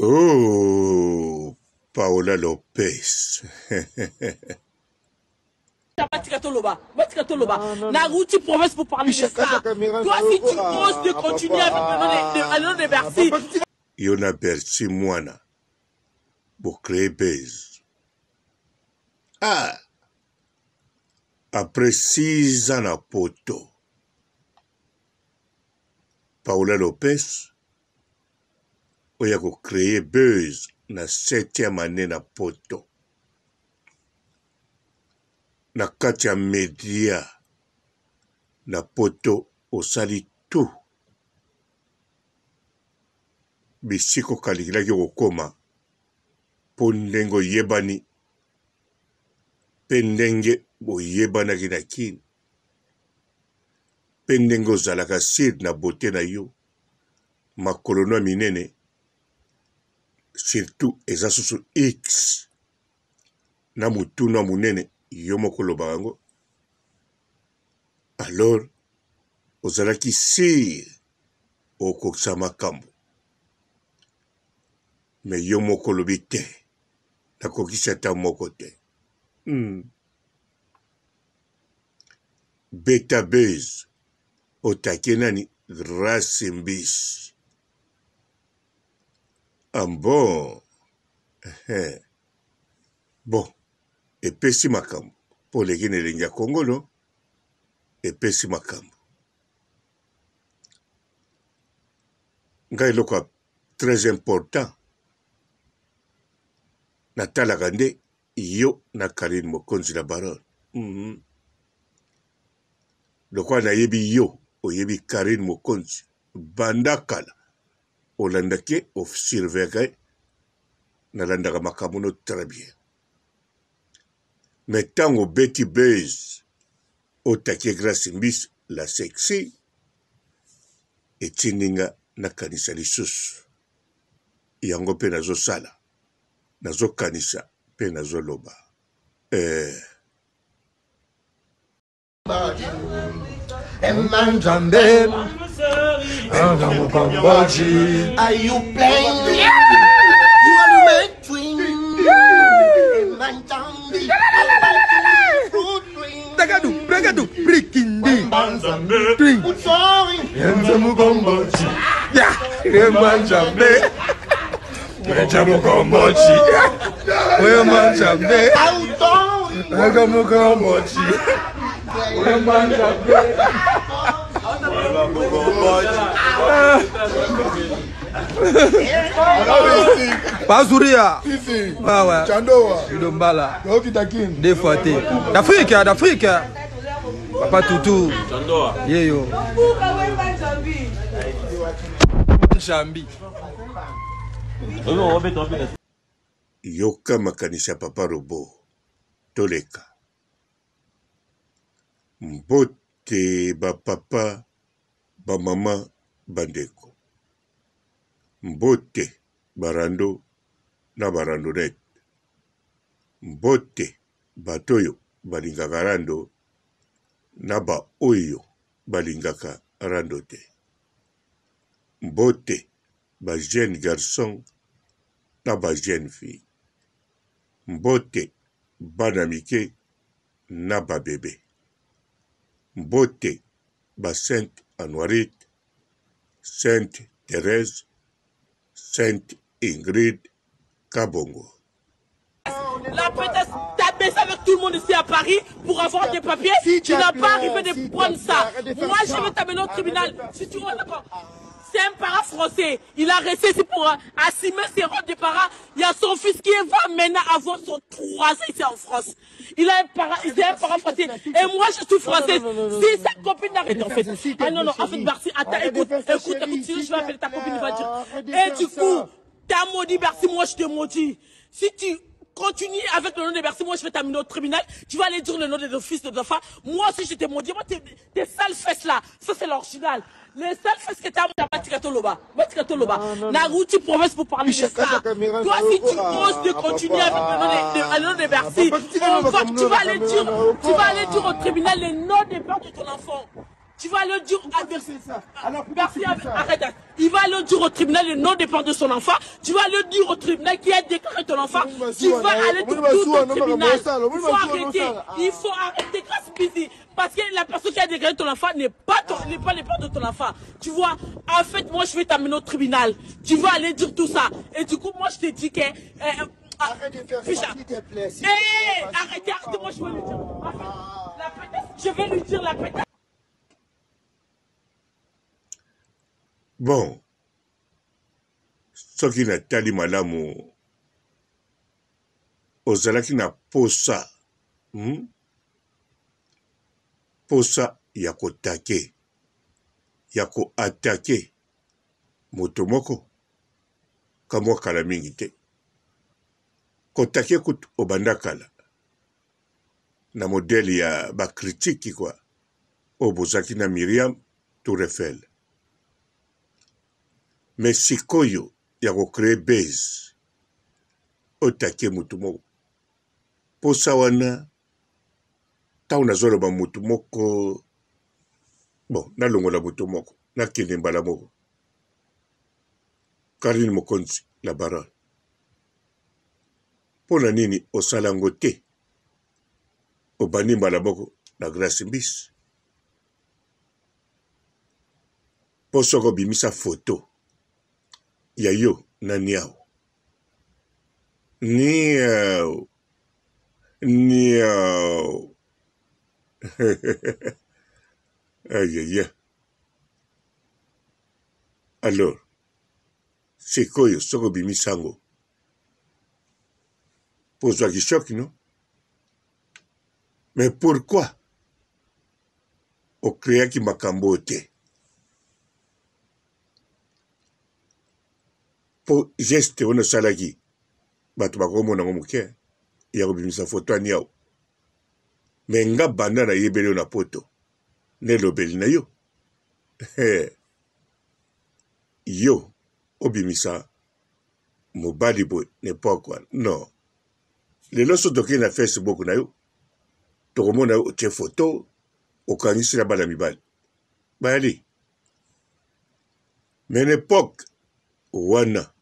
Oh, Paola Lopez. Batika toloba, batika toloba. Na ruti province pour parler de ça. Toi, si tu oses de continuer avec le nom de, le nom de Bercy. Yo na Bercy mwana bo créer buzz. Ah! Après 6 ans na poto. Paola Lopez oya ko créer buzz na 7e année na poto. Na kati ya media na poto osali tout bisika okalikilaki okokoma mpo ndenge oyebani mpe ndenge boyebanaki na kin mpe ndenge ozalaka sur na beaute na yo makolo no ya minene surtout eza susu x na motuna monene yo moko olobaka yango alors ozalaki sur okokisa makambo me yo moko olobi te nakokisi ata moko te hmm. Beta buzz otake nani grace mbisi ah bon bon epesi makambo mpo oleki na elengi ya Congo no epesi makambo ngai eloko ya très important natalaka nde yo na Carine mokonzi la baronne mm -hmm. Lokola nayebi yo oyebi Carine mokonzi banda kala olandaki ye osurveillaka ye nalandaka makambo no très bien mais ntango obeti buzz otake Grace Mbisi la sexy etindi nga nakanisa lisusu yango mpe nazosala nazokanisa mpe nazoloba eh. Are you playing? You are my twin. Tagadu, bregadu, brikindi. Twin. Yenze mukomboji. Ya, Wema Nzambe. Wenza mukomboji. Wema Nzambe. Wenza mukomboji. Wema Nzambe. Pazuria. Ah ouais. Chandoa. Idombala. Okitakin. Des fois t'es. D'Afrique, d'Afrique. Papa Toutou. Chandoa. Yeyo. Jambi. Yoka makanisi ya papa robot toleka. Mbote ba papa, ba mama, ba ndeko. Mbote ba rando na ba randonnette. Mbote bato oyo balingaka rando na ba oyo balingaka rando te. Mbote ba jeunes garçons na ba jeunes filles. Mbote bana mike na ba bebe. Mbote ba Sainte Anuarite, Sainte Therèse, Sainte Ingrid Kabongo. La pétasse, t'as baissé avec tout le monde ici à Paris pour avoir des papiers. Si tu n'as tu pas as arrivé pleuré, de si tu prendre as ça. pleuré, arrête de faire Moi, je ça. vais t'amener au tribunal. Si tu vois d'accord. C'est un parent français. Il a resté ici pour assumer ses rôles de parent. Il y a son fils qui va maintenant avoir son 3 ans ici en France. Il a un parent, il est un parent français. Et moi, je suis française. Si sa copine n'arrête en fait. Ah non, non, en fait, Bercy, attends, Arrête de écoute, faire ça, écoute, chérie, écoute, sinon s'il je vais te appeler ta plaît, copine, il va dire. arrête de Et faire du ça. coup, t'as maudit Bercy, moi je te maudis. Si tu continues avec le nom de Bercy, moi je vais t'amener au tribunal. Tu vas aller dire le nom de ton fils, de ton enfant. Moi aussi je te maudis. Moi, tes, tes sales fesses là, ça c'est l'original. Les sales fesses que t'as, Batika Toloba, Batika Toloba. Na route province pour parler de ça. Toi, si tu oses de continuer avec le nom de, de, le nom de Bercy, on va, tu vas aller dire, tu vas aller dire au tribunal le nom des pères de ton enfant. Tu vas le dire Pourquoi à tu fais ça Alors pourquoi Bercy tu fais ça arrête. Il va le dire au tribunal le nom des parents de son enfant. Tu vas le dire au tribunal qui a déclaré ton enfant. Tu vas aller tout, tout au tribunal. Il faut arrêter. Il faut arrêter grâce busy. Parce que la personne qui a déclaré ton enfant n'est pas, ton, n'est pas le père de ton enfant. Tu vois, en fait, moi, je vais t'amener au tribunal. Tu vas aller dire tout ça. Et du coup, moi, je te dis que... Euh, Arrête de faire ça, s'il te plaît. Hey, arrêtez, arrêtez, moi, je vais lui dire. En fait, la pétasse, je vais lui dire la pétasse. Bon, soki natali malamu ozalaki na posa hmm? Posa ya kotake ya koatake moto moko kamwa kala mingi te kotake kutu obanda kala na modele ya ba critique quoi oyo bozalaki na Miriam Tour Eiffel mais sikoyo ya ko créer base otake motu moko posa wana ntango nazoloba motu moko bon nalongola motu moko nakende mbala moko Karine Mokonzi la baronne mpo na nini osala yango te obandi mbala moko na Grace Mbisi mpo soki obimisa foto ya yo na niau niau niau ayaya alors sikoyo soki obimisi yango mpo ozwaki choc no mais pourquoi ocreaki makambo oyo te mpo geste wana osalaki bato bakomona yango moke ya kobimisa foto ya niau me nga banda nayebeli yo na poto na elobeli na yo yo obimisa mobali boye n'importe quoi non lelo so tokei na facebook na yo tokomona yo otie foto okangisi na bana mibali bayali mais na epoque wana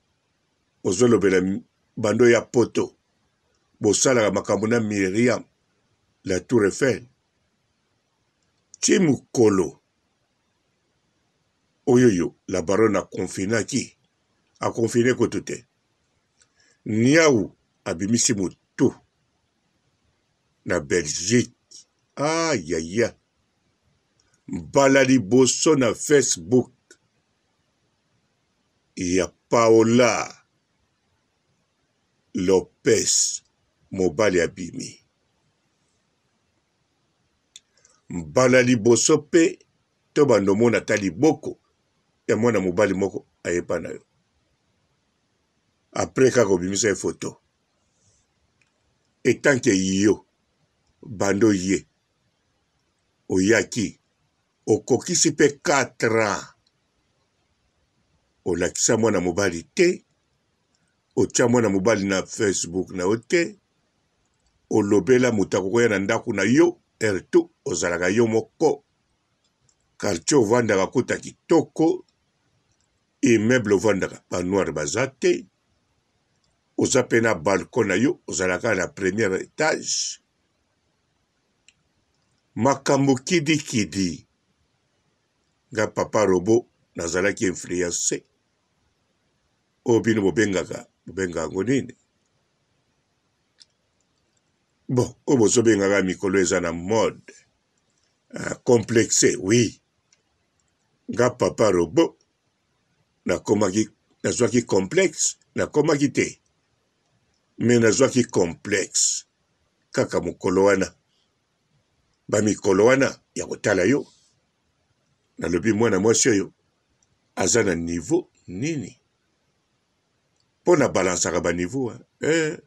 ozolobela bando ya poto bosalaka makambo na miriam la tour eiffel ti mokolo oyoyo la baronne aconfinaki aconfine kutu te niau abimisi motu na belgique ayaya mbala liboso na facebook ya paola lopez mobali abimi mbala liboso mpe tobanda omona ata liboko ya mwana mobali moko ayepa na yo apres kaka obimisa ye foto etanke yo banda oye oyaki okokisi mpe 4 ans olakisa mwana mobali te otya mwana mobali na facebook na yo te olobela moto akokoya na ndako na yo heure tout ozalaka yo moko quartier ovandaka kuta kitoko immeuble ovandaka ba noir baza te oza mpe na balcon na yo ozalaka na première étage makambo kidikidi nga papa robo nazalaki influence oyo bino bobengaka bobengaka yango nini bon oyo bozobengaka mikolo eza na mode uh, complexe oui nga papa robo nakomaki nazwaki complexe nakomaki te me nazwaki complexe kaka mokolo wana bamikolo wana ya kotala yo nalobi mwana mwasi oyo aza na niveau nini mpo na balansaka baniveau eh.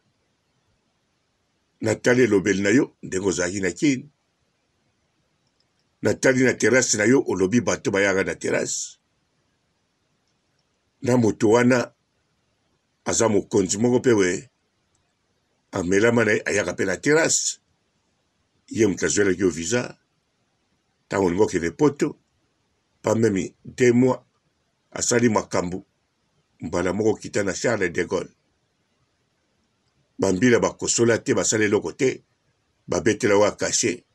Natali elobeli na yo ndenge ozalaki na kin. Natali na terrasse na yo olobi bato bayaka na terrasse. Na moto wana aza mokonzi moko mpe we amelama na ye ayaka mpe na terrasse. Ye moto azwelaki yo visa ntango olingi okende poto. Pas meme 2 mois asali makambo mbala moko kita na Charles de Gaulle. Bambila bakosola te, basala eloko te, babetela wa cachet.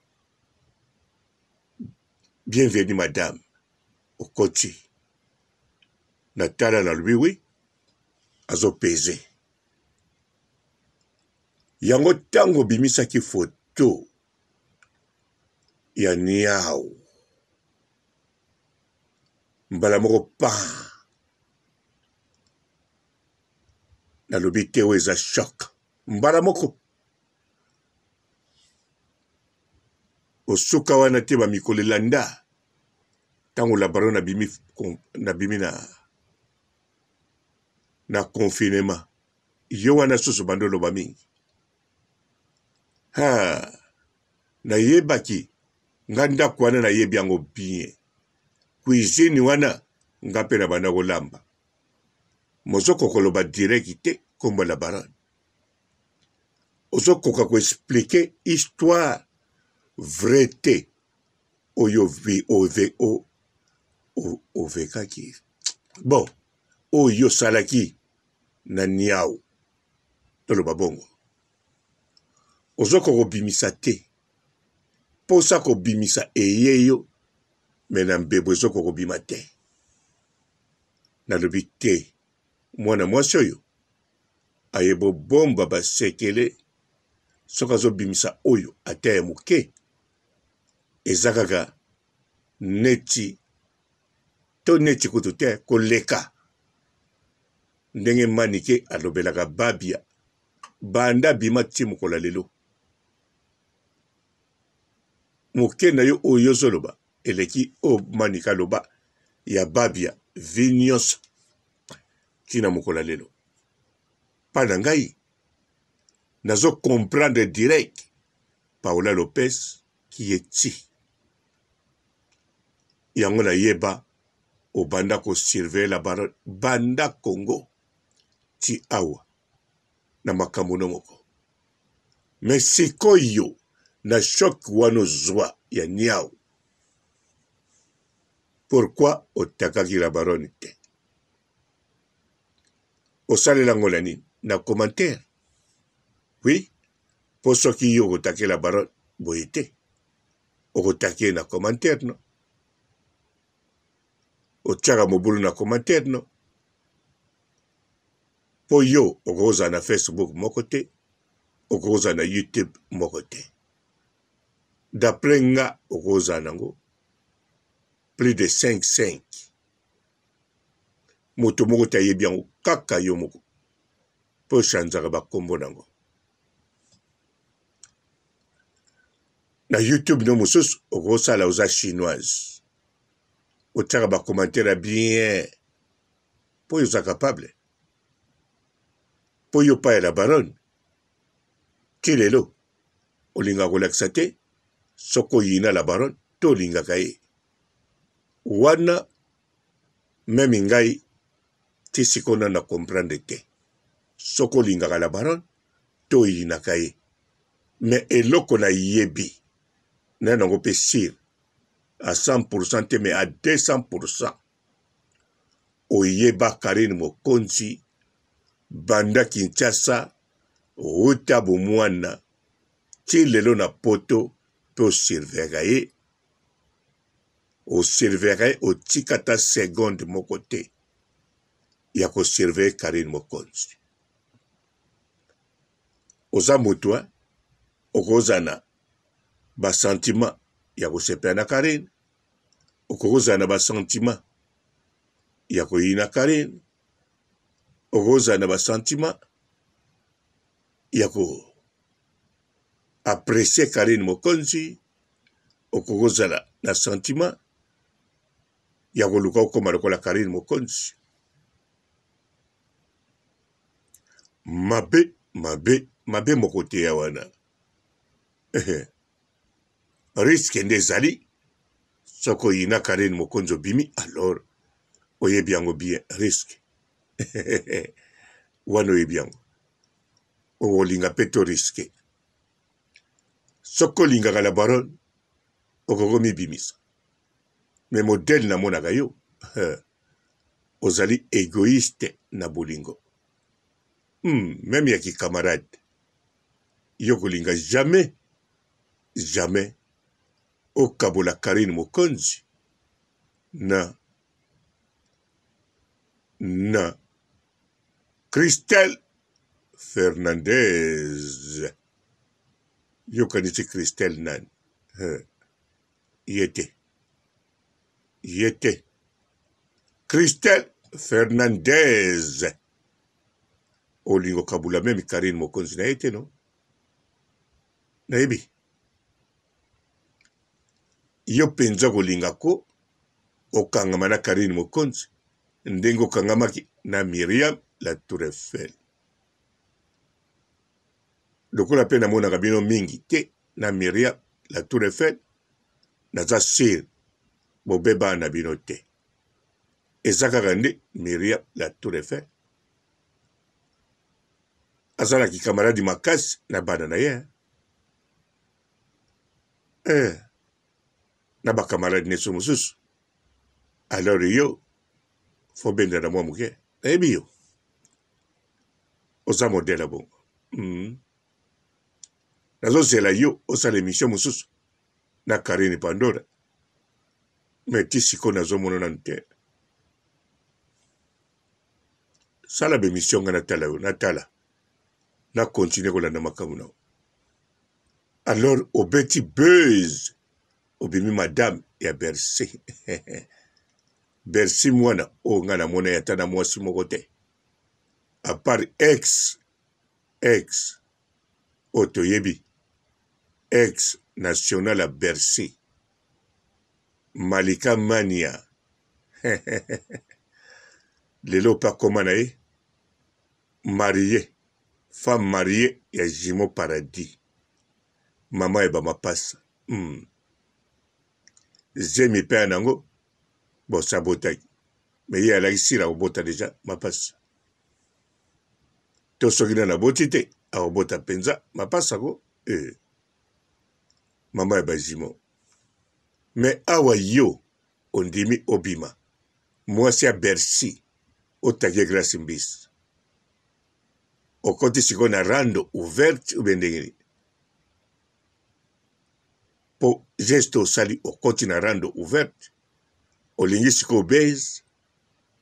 Bienvenue madame. Okoti. Na tala nalobi oui, azo peser. Yango tango obimisaki photo ya niau mbala moko pa nalobi te oyo eza choc mbala moko osuka wana te bamikolo elanda ntango labaron nabimi, nabimi na, na confinement yo wana susu bando oloba mingi ha nayebaki nga ndako wana nayebi yango bien cuisine wana nga mpe na banda kolamba mozoko koloba direct te kombo la baronne ozokoka koexplike histoire vrai te oyo ovekaki bon oyo osalaki na niau toloba bongo ozokoka kobimisa te mposa kobimisa eye yo me na mbebo ezokoka kobima te nalobi te mwana mwasi oyo aye bobomba basekele soki azobimisa oyo ata ya moke eza kaka neti to neti kutu te koleka ndenge manike alobelaka babia banda abima ti mokolo ya lelo moke na yo oyo ozoloba eleki oyo manike aloba ya babia vi nyonso ntina mokolo ya lelo mpa na ngai nazo comprendre direct Paola Lopez qui est ti yango nayeba obanda ko surveiller la baronne banda Congo ti awa na makambo no moko mais sikoyo na choc wana ozwa ya niau pourquoi otakaki la baronne te osalela yango na nini na commentaire oui mpo soki yo okotake la baronne boye te okotake na commentaire no otiaka mobulu na commentaire no mpo yo okozala na facebook moko te okozala na youtube moko te d'après nga okozala nango plus de 5 5 moto moko te ayebi yango kaka yo moko mpo ochanzaka bakombo nango na youtube no mosusu okosala oza chinoise otiaka bacommentaire ya bien mpo oza capable mpo yo pa ya la baronne ti lelo olingaka kolakisa te soki oyina la baronne to olingaka ye wana meme ngai ti sikoyo nanu na comprendre te soki olingaka la baronne to oyinaka ye mais eloko nayebi na nango mpe sire à 100% te mais à 200% oyeba Carine Mokonzi banda Kinshasa wuta bomwana ti lelo na poto mpe osurveillaka ye osurveillaka ye otika ata seconde moko te ya kosurveille Carine Mokonzi oza moto okozala na ba sentiment ya kosepela na Carine okoki kozala na ba sentiment ya koyina Carine okoki kozala na ba sentiment ya ko apprécier Carine Mokonzi okoki kozala na sentiment ya koluka okoma lokola Carine Mokonzi mabe mabe mabe moko te ya wana risque nde ezali soki oyina Carine Mokonzi obimi alors oyebi yango bien risque wana oyebi yango okolinga mpe to risque soki olingaka la baronne okoki komibimisa. Mais modèle namonaka yo, ozali egoïste na bolingo. Meme ya ki camarade, yo kolinga jamais, jamais okabola Carine Mokonzi na na Christelle Fernandez. Yo okanisi Christelle nani? Ye te. Ye te. Christelle Fernandez. Olingo kabula meme Karine Mokonzi na ye te no? Nayebi. Yo penza kolinga ko okangama na Karine Mokonzi ndenge okangamaki na Myriam la Tour Eiffel. Lokola pe namonaka bino mingi te na Myriam la Tour Eiffel, naza sur bobebana na bino te. Eza kaka nde Myriam la Tour Eiffel aza na kikamaradi makasi na bana na ye eh, na bakamaradi nyonso mosusu. Alors yo fo benda na mwa moke, nayebi yo oza modele ya bongo. Nazozela yo osala emission mosusu na Karine Pandora, mais ti sikoyo nazomona nanu te. Sala ba emission nga natala yo, natala na continuer kolanda makambo na yo. Alors obeti buzz, obimi madame ya Bercy. Bercy mwana oyo nga namona ye ata na mwasi moko te, à part ex ex oyo toyebi ex national ya Bercy Malika Mania. Lelo pe akoma na ye marie, femme marie ya Jumeau Paradis, mama ya ba mapasa. Zemi pe ya nango bon sabotaki, mais ye alaki sila kobota deja mapasa. To soki nanu aboti te, akobota penza mapasa ko eh. Mama ya ba jumeaux. Mais awa yo ondimi obima mwasi ya Bercy otage Grace Mbisi. Okoti sikoyo na rando ouverte ou bien ndenge nini? Po geste osali okoti na rando ouverte, olingi sikoyo buzz,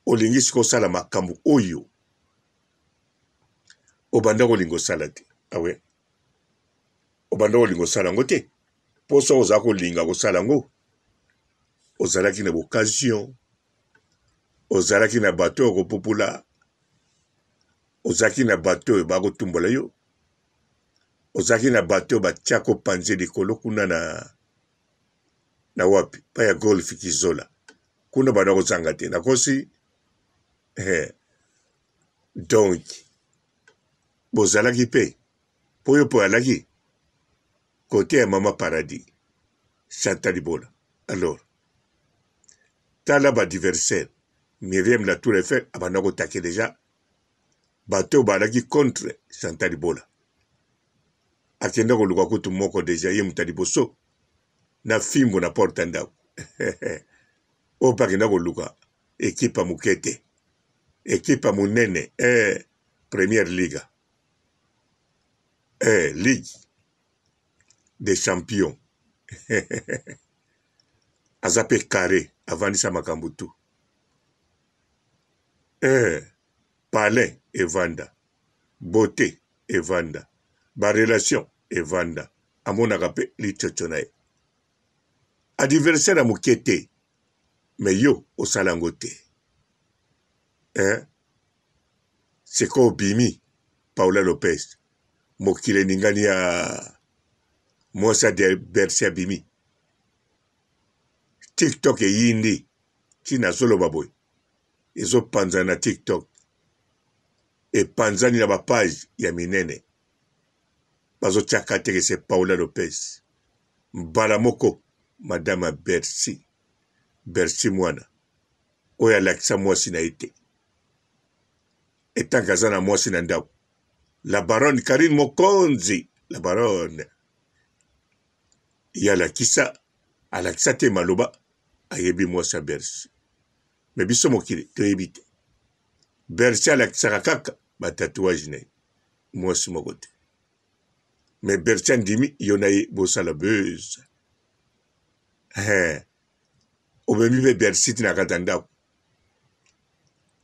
olingi sikoyo osala makambo oyo obanda kolinga osala te. Ah ouais. Obanda kolinga osala yango te. Po soki oza kolinga kosala yango, ozalaki na occasion, ozalaki na bato oyo kopupula, ozalaki na bato oyo bakotumbola yo, ozalaki na bato oyo batia ko panze likolo kuna na na wapi pa ya golf Kizola, kuna banda kozanga te, nakosi eh. Donc bozalaki pe po yo po alaki kote ya mama paradis Chantal Ibola. Alors tala ba adversaire Myriam la Tour Eiffel abanda kotake deja bato oyo balaki contre Chantal Ibola. Akenda koluka kutu moko deja ye moto ya liboso na fimbo na porte ya ndako oyo mpe akenda koluka ekipe ya moke te, ekipe ya monene eh, Première Liga eh, Ligue des champions aza mpe carré, avandisa makambo tout eh, palais evanda, beauté evanda, ba relation evanda, amonaka mpe licoco na ye adversaire ya moke te, mais yo osala yango te eh? Sikoyo obimi Paula Lopez, mokili eningani ya mwasi ya Bercy abimi, TikTok eyindi ti nazoloba boye ezopanzana na TikTok, epanzani na ba page ya minene, bazotia katekese Paula Lopez mbala moko madame ya Bercy, Bercy mwana oyo alakisa mwasi na ye te etanke aza na mwasi na ndako, la baronne Karine Mokonzi, la baronne ye alakisa, alakisa te maloba. ayebi mwasi ya Bercy. Mais biso mokili toyebi te. Bercy alakisaka kaka ba tatouage na ye. Mwasi moko te. Mais Bercy andimi yo na ye bosala buzz. He. Omemi mpe Bercy ti na kati ya ndako.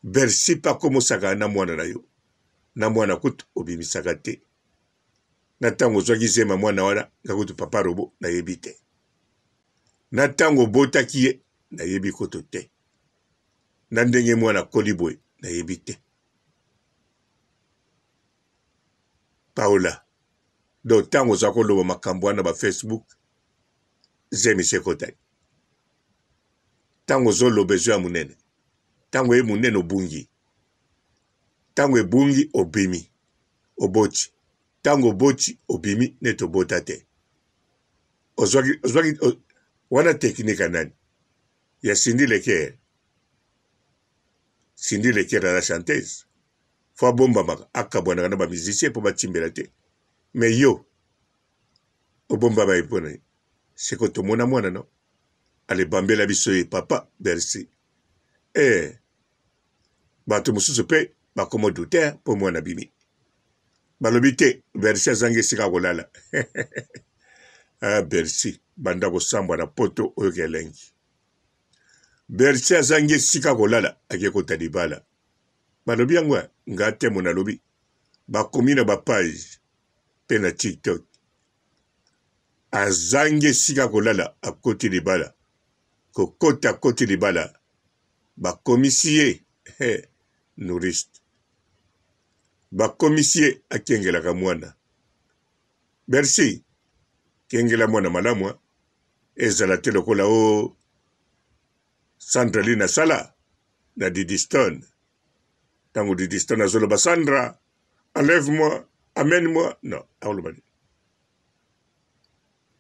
Bercy mpe akomosaka na mwana na yo. Na mwana kutu obimisaka te. Na ntango ozwaki zema mwana wana, nga kutu papa robo nayebi te. Na ntango obotaki ye, nayebi kutu te. Na ndenge mwana akoli boye, nayebi te. Paola, donc ntango oza koloba makambo wana ba Facebook, zemi se ekotaki. Ntango ozoloba ezo ya monene, ntango ye monene obungi, ntango ebungi obimi, oboti, ntango oboti obimi neti obota te. Ozwaki, ozwaki, wana technique ya nani? Ya Cindy Leker. Cindy Leker aza chanteuse. Faut abombamaka, akabwanaka na ba musiciens po batimbela te. Mais yo, obombama ye mpo na ye. Siko tomona mwana no. Ale bambela biso ye papa Bercy. Eh, bato mosusu mpe bakoma douter mpo mwana abimi. Balobi te Bercy azangi esika kolala. Ah, Bercy banda kosambwa na poto oyoka elengi. Bercy azangi esika kolala ake kota libala. Balobi yango nga temo nalobi bakomi na ba page mpe na TikTok. Azangi esika kolala akoti libala. Kokota akoti libala bakomisi ye he nourriste. Bakomisi ye akengelaka mwana. Bercy kengela mwana malamu ezala te lokola o Sandra Lina asala na Didi Stone. Ntango Didi Stone azoloba Sandra enlève moi amène moi non akoloba nini?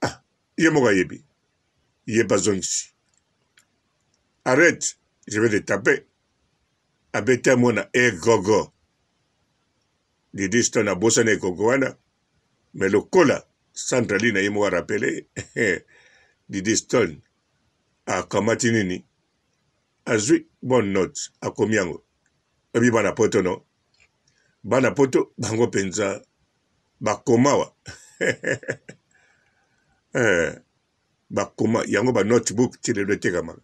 Ah, ye moko ayebi ye bazongisi arrête je vais te taper abeta mwana egogo Didi Stone abosani egogo wana mais lokola Sandra Lina ye moko arapele Didi Stone akamati nini azwi bonne note akomi yango oyebi bana poto no bana poto bango mpenza bakomawa eh, bakoma yango ba notebook ti lelo etekamaka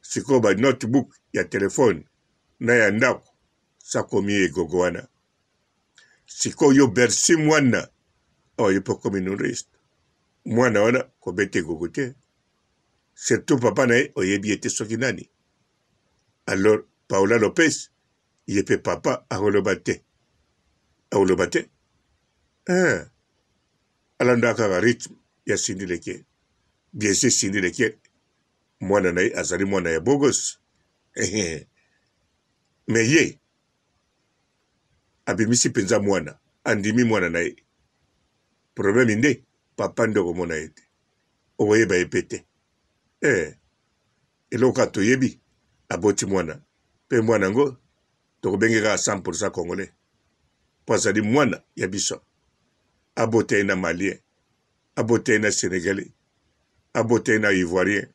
sikoyo ba notebook ya telefone na ya ndako sakomi egogo wana sikoyo Bercy mwana oyo mpe okomi nourrice mwana wana kobeta egogo te surtout papa na ye oyebi ye te soki nani alors Paola Lopez ye mpe papa akoloba te akoloba te eh. alandaka kaka rythme ya Cindy Leke bien sûr Cindy Leke mwana na ye azali mwana ya bogos mais ye abimisi mpenza mwana andimi mwana na ye problème nde papa nde okomona ye te okoyeba ye mpe te eh, eloko kaka toyebi aboti mwana mpe mwana yango tokobenge kaka 100 congolais mpo azali mwana ya biso abota ye na malien abota ye na sénégalais abota ye na ivoirien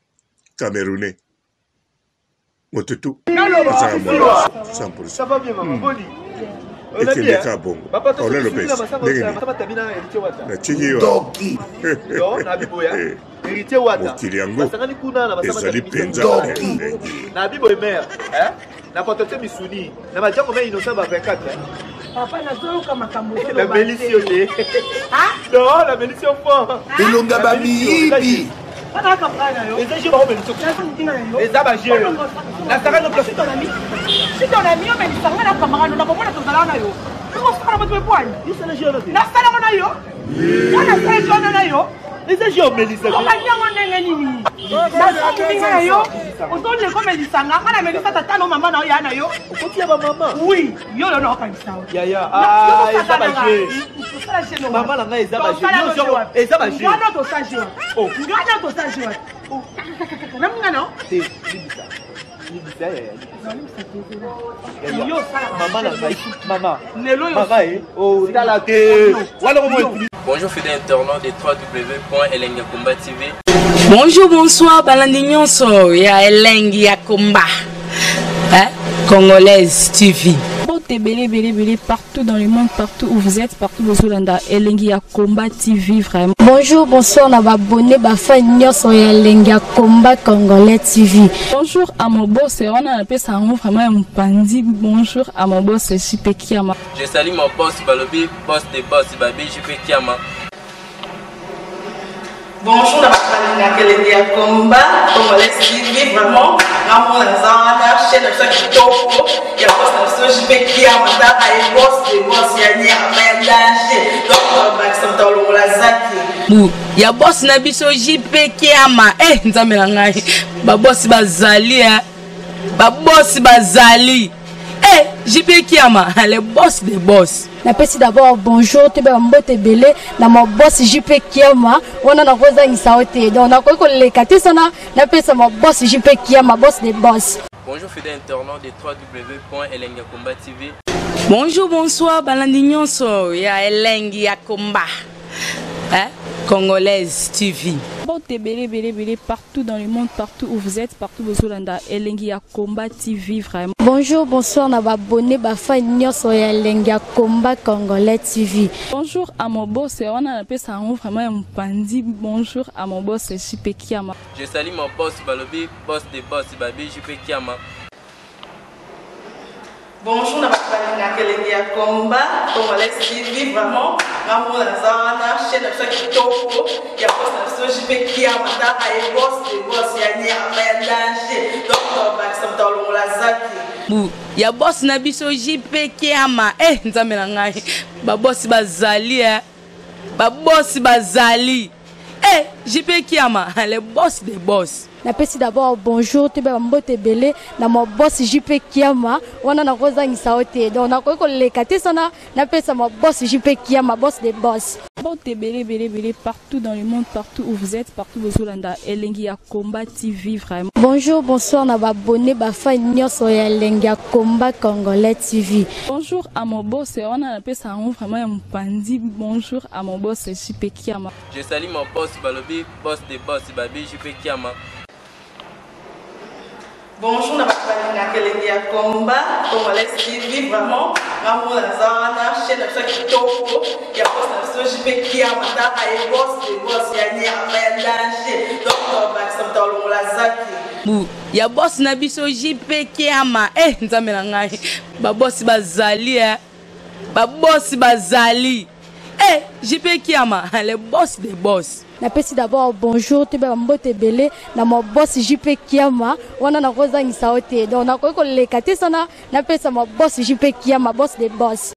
camerounais moto tu azala mwana 100 ekende kaka bongo Paulin Lopez ndenge nini natiki yo mokili yango ezali mpenza elengi na bibo mère na kotote misuni na majango me innocent ba 24 papa nazoyoka makambo namelisi yo te non namelisi yo fort elonga bamiyibi eza jeu bango melisi eza ba jeu nasaka no place sitonami omelisa nga na camarade na bomona tozalaka na yo okosaka na bato bepwani nasalaka na yo nga nasala jeu wana na yo eza jeu omelisa okangi yango ndenge nini nasakininga na yo ozoleka omelisa nga nga namelisa tata no mama na yo ya na yo okotia bamama oui yo yo naokanisa yo yaya eza ba jeu mama na ngai eza ba jeu eza ba jeu ngana tosa jeu ngana tosa jeu na minga na te libisa libisa yaya mama na ngai mama lelo yo mama e otala te wana komoi Bonjour fidèles internautes de www.elengakomba TV. Bonjour, bonsoir, balandi nyonso ya elengi ya combat. Hein? Congolaise TV. Mbote ebele ebele ebele partout dans le monde, partout où vous êtes, partout bozolanda elengi ya combat TV vraiment. Bonjour, bonsoir na ba abonné ba fan nyonso ya elengi ya combat congolais TV. Bonjour à mon boss, wana napesa yango vraiment ya mopanzi. Bonjour à mon boss JP Kiama. Je salue mon boss Balobi, boss des boss Babi JP Kiama. Bonjour na bato balingaka elengi ya combat congolais TV vraiment ngamona naza wana chaîne na biso ya kitoko ya boss na biso JP Kiama tala ye boss de boss ya nyama ya danger donc bakisa moto alongola zaki bu ya boss na biso JP Kiama eh nzambe na ngai ba boss bazali eh ba boss bazali eh JP Kiama le boss des boss. Napesi d'abord bonjour toyeba mbote ebele na ma boss JP Kiama wana nakozangisa yo te donc nakoki koleka te sana napesa ma boss JP Kiama boss des boss. Bonjour fidèles internautes de www.elengiyakomba.tv. Bonjour, bonsoir, balandi nyonso ya elengi ya combat. Hein? Congolaise TV. Mbote ebele ebele ebele partout dans le monde, partout où vous êtes, partout bozolanda elengi ya combat TV vraiment. Bonjour, bonsoir na ba abonné ba fan nyonso ya elengi ya combat congolais TV. Bonjour à mon boss, wana napesa yango vraiment ya mopanzi. Bonjour à mon boss JP Kiama. Je salue mon boss Balobi, boss des boss Babi JP Kiama. Bonjour na bato balingaka elengi ya combat congolais TV vraiment ngamona naza wana chaîne na biso ya kitoko ya boss na biso JP Kiama tala ye boss de boss ya nyama ya danger donc bakisa moto alongola zaki bu ya boss na biso JP Kiama eh nzambe na ngai ba boss bazali eh ba boss bazali eh JP Kiama le boss des boss. Napesi d'abord bonjour toyeba mbote ebele na ma boss JP Kiama wana nakozangisa yo te donc nakoki koleka te sana napesa ma boss JP Kiama boss des boss. Mbote ebele ebele ebele partout dans le monde, partout où vous êtes, partout bozolanda elengi ya combat TV vraiment. Bonjour, bonsoir na ba abonné ba fan nyonso ya elengi ya combat congolais TV. Bonjour à mon boss, wana napesa yango vraiment ya mopanzi. Bonjour à mon boss JP Kiama. Je salue mon boss Balobi, boss des boss Babi JP Kiama. Bonjour na bato balingaka elengi ya combat congolais TV vraiment ngamona naza wana chaîne na biso ya kitoko ya boss na biso JP Kiama tala ye boss de boss ya nyama ya danger donc bakisa moto alongola zaki bu ya boss na biso JP Kiama eh nzambe na ngai ba boss bazali eh ba boss bazali eh JP Kiama le boss des boss. Napesi d'abord bonjour toyeba mbote ebele na ma boss JP Kiama wana nakozangisa yo te donc nakoki koleka te sana napesa ma boss JP Kiama boss des boss.